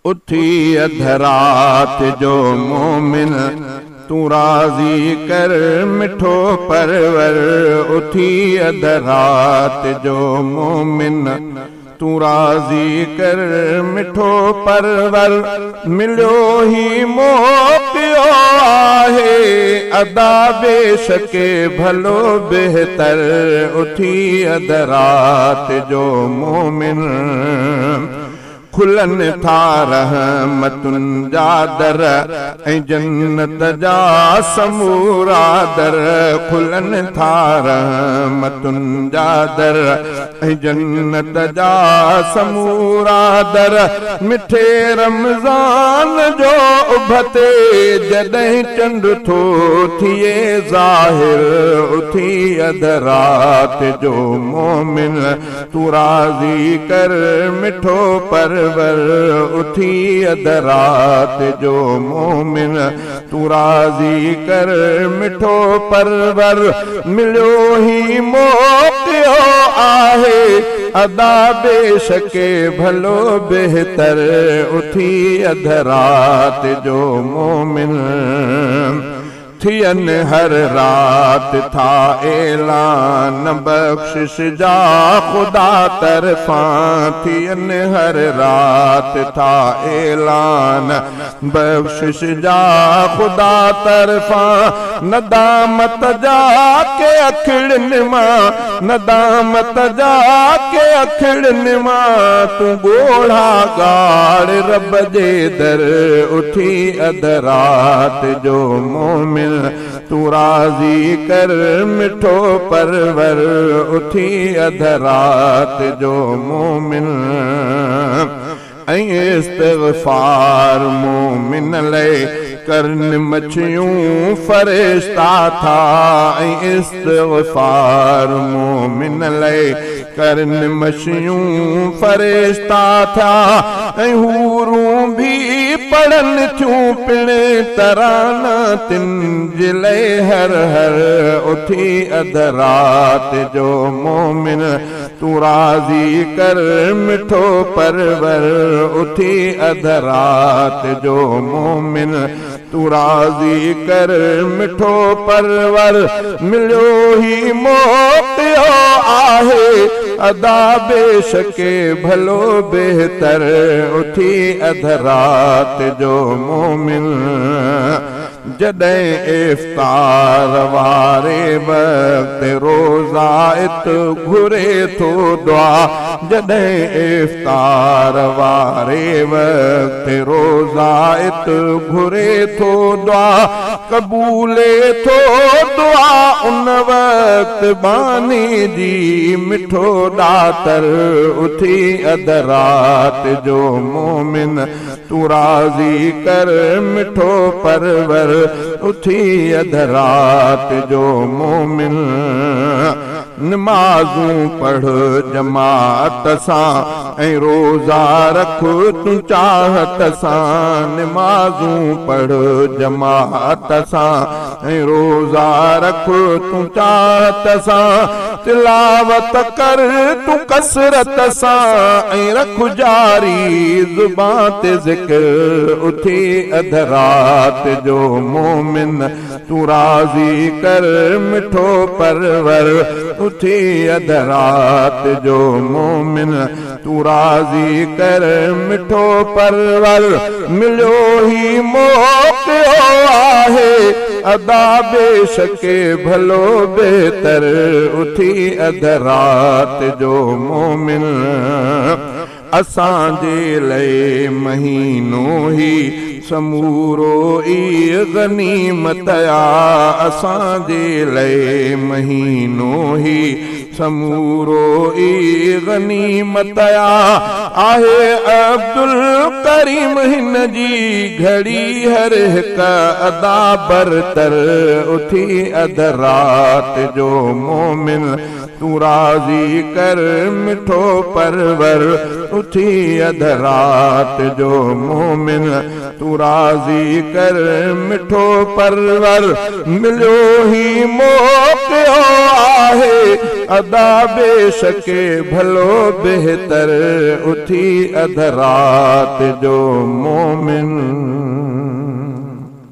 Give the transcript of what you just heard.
اٿي اڌ رات جو مومن تون راضي ڪر مٺو پرور اٿي اڌ رات جو مومن تون راضي ڪر مٺو پرور مليو هي موقعو آهي ادا بيشڪ ڀلو بهتر اٿي اڌ رات جو مومن کلن ٿا رحمتن جا در ۽ جنت جا سمورا در کلن ٿا رحمتن جا در ۽ جنت جا سمورا در مٺي رمضان جو اڀ تي جڏهن چنڊ ٿو ٿئي ظاهر اٿي اڌ رات جو مومن تون راضي ڪر مٺو پرور اٿي اڌ رات جو مومن تون راضي ڪر مٺو پرور مليو هي موقعو آهي ادا بيشڪ ڀلو بهتر اٿي اڌ رات جو مومن. ٿين هر رات ٿا اعلان بخشش جا خدا طرفان ٿين هر رات ٿا اعلان بخشش جا خدا طرفان ندامت جا ڪي اکڙين مان ندامت جا ڪي اکڙين مان تون ڳوڙها ڳاڙ رب جي در اٿي اڌ رات جو مومن تون راضي ڪر مٺو پرور اٿي اڌ رات جو مومن ۽ استغفار مومن لئي ڪرن مڇيون فرشتا ٿا ۽ استغفار مومن لئي ڪرن مشيون فرشتا ٿيا ۽ حورون ڀي پڙهن ٿيون پڻ ترانا تن جي لئي هر هر اٿي اڌ رات جو مومن تون راضي ڪر مٺو پرور اٿي اڌ رات جو مومن تون راضي ڪر مٺو پرور مليو هي موقعو آهي ادا بيشڪ ڀلو بهتر اٿي اڌ رات جو مومن جڏهن افطار واري وقت روزائت گهري ٿو دعا جڏهن افطار واري وقت روزائت گهري ٿو دعا قبولي ٿو دعا ان وقت ٻانهي جي مٺو ڏاتر اٿي اڌ رات جو مومن تون راضي ڪر مٺو پرور اٿي اڌ رات جو مومن نمازون پڙھ جماعت سان ۽ روزا رک تون چاهت سان نمازون پڙھ جماعت سان ۽ روزا رک تون چاهت سان تلاوت ڪر تون ڪثرت سان ۽ رک جاري زبان تي ذڪر اٿي اڌ رات جو مومن تون راضي ڪر مٺو پرور اٿي اڌ رات جو مومن تون راضي ڪر مٺو پرور مليو هي موقعو آهي ادا بيشڪ ڀلو بهتر اٿي اڌ رات جو مومن اسان جي لئي مهينو هي سمورو ئي غنيمت آ اسان جي لئي مهينو هي سمورو ئي غنيمت آ آهي عبدالڪريم هن جي گهڙي هر هڪ ادا برتر اٿي اڌ رات جو مومن. تون راضي ڪر مٺو پرور، اٿي اڌ رات جو مومن، تون راضي ڪر مٺو پرور، مليو هي موقعو آهي ادا بيشڪ ڀلو بهتر، اٿي اڌ رات جو مومن.